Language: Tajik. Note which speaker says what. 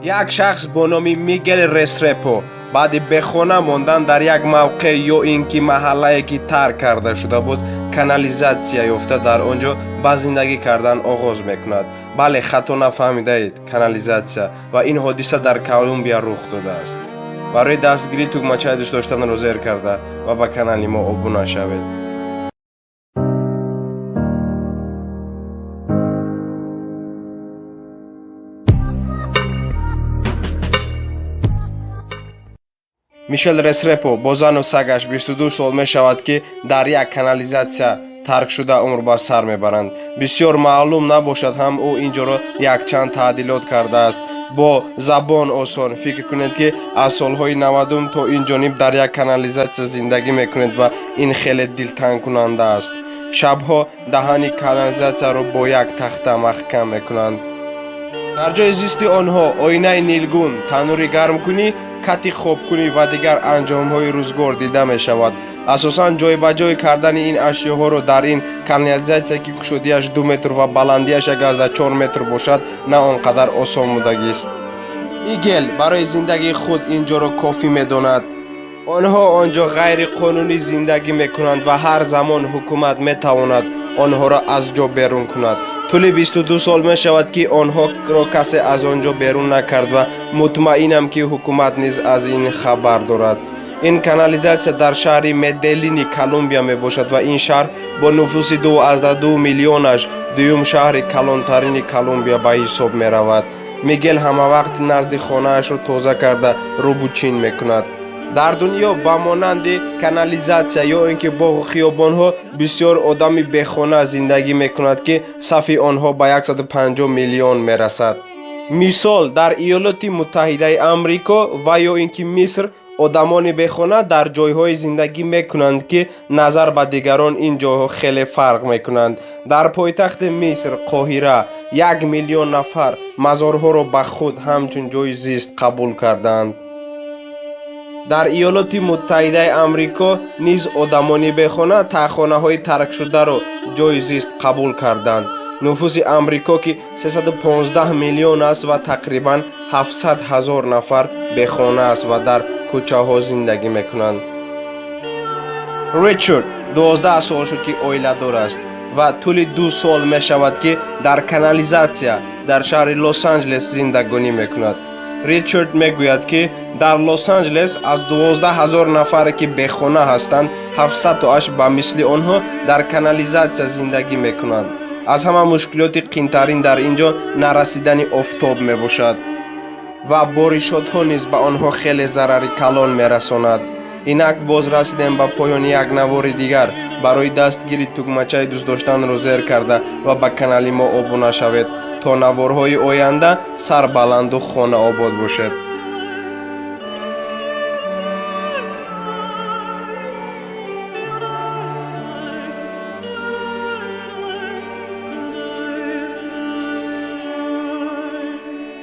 Speaker 1: Як шахс бо номи Мигел Рестрепо баъди бехона мондан дар як мавқеъ ё ин ки маҳаллае, ки тарк карда шуда буд, канализатсия ёфта, дар он ҷо ба зиндагӣ кардан оғоз мекунад. Бале, хато нафаҳмидаед, канализатсия. Ва ин ҳодиса дар Колумбия рух додааст. Барои дастгирӣ тугмачаи дӯстдоштанро зер карда ва ба канали мо обуна шавед. Мишел Рестрепо бо зану сагаш 22 сол мешавад, ки дар як канализатсия таркшуда умр ба сар мебаранд. Бисёр маълум набошад ҳам, ӯ ин ҷоро якчанд таъдилот кардааст. Бо забон осон фикр кунед, ки аз солҳои 90-ум то ин ҷониб дар як канализатсия зиндагӣ мекунед, ва ин хеле дилтангкунанда аст. Шабҳо даҳани канализатсияро бо як тахта маҳкам мекунанд. Дар ҷои зисти онҳо оинаи нилгун, танӯри гармкунӣ, кати хобкунӣ ва дигар анҷомҳои рӯзгор дида мешавад. Асосан ҷойбаҷой кардани ин ашёҳоро дар ин канализатсия, ки кушодиаш 2 метр ва баландиаш 1,4 метр бошад, на он қадар осон будагист. Мигел барои зиндагии худ ин ҷоро кофӣ медонад. Онҳо он ҷо ғайриқонунӣ зиндагӣ мекунанд ва ҳар замон ҳукумат метавонад онҳоро аз ҷо берун кунад. Тӯли 22 сол мешавад, ки онҳоро касе аз он ҷо берун накард, ва мутмаинам, ки ҳукумат низ аз ин хабар дорад. Ин канализатсия дар шаҳри Меделлини Колумбия мебошад ва ин шаҳр бо нуфуси 2,2 миллионаш дуюм шаҳри калонтарини Колумбия ба ҳисоб меравад. Мигел ҳамавақт назди хонаашро тоза карда, рӯбучин мекунад. Дар дунё ба монанди канализатсия ё ин ки боғу хиёбонҳо бисёр одами бехона зиндагӣ мекунад, ки сафи онҳо ба 150 миллион мерасад. Мисол, дар Иёлоти Муттаҳидаи Амрико ва ё ин ки Миср одамони бехона дар ҷойҳое зиндагӣ мекунанд, ки назар ба дигарон ин ҷойҳо хеле фарқ мекунанд. Дар пойтахти Миср, Қоҳира, 1 миллион нафар мазорҳоро ба худ ҳамчун ҷои зист қабул кардаанд. Дар Иёлоти Муттаҳидаи Амрико низ одамони бехона таҳхонаҳои таркшударо ҷои зист қабул карданд. Нуфуси Амрико, ки 315 миллион аст, ва тақрибан 700 ҳазор нафар бехона аст ва дар кӯчаҳо зиндагӣ мекунанд. Ричард 12 сол шуд, ки оиладор аст, ва тӯли 2 сол мешавад, ки дар канализатсия дар шаҳри Лос-Анҷелес зиндагонӣ мекунад. Ричард мегӯяд, ки дар Лос-Анҷелес аз 12 ҳазор нафаре, ки бехона ҳастанд, 700-тоаш ба мисли онҳо дар канализатсия зиндагӣ мекунанд. Аз ҳама мушкилоти қинтарин дар ин ҷо нарасидани офтоб мебошад ва боришотҳо низ ба онҳо хеле зарари калон мерасонад. Инак боз расидем ба поёни як навори дигар. Барои дастгири тугмачаи дӯстдоштанро зер карда ва ба канали мо обуна шавед. То наворҳои оянда сарбаланду хонаобод бошед.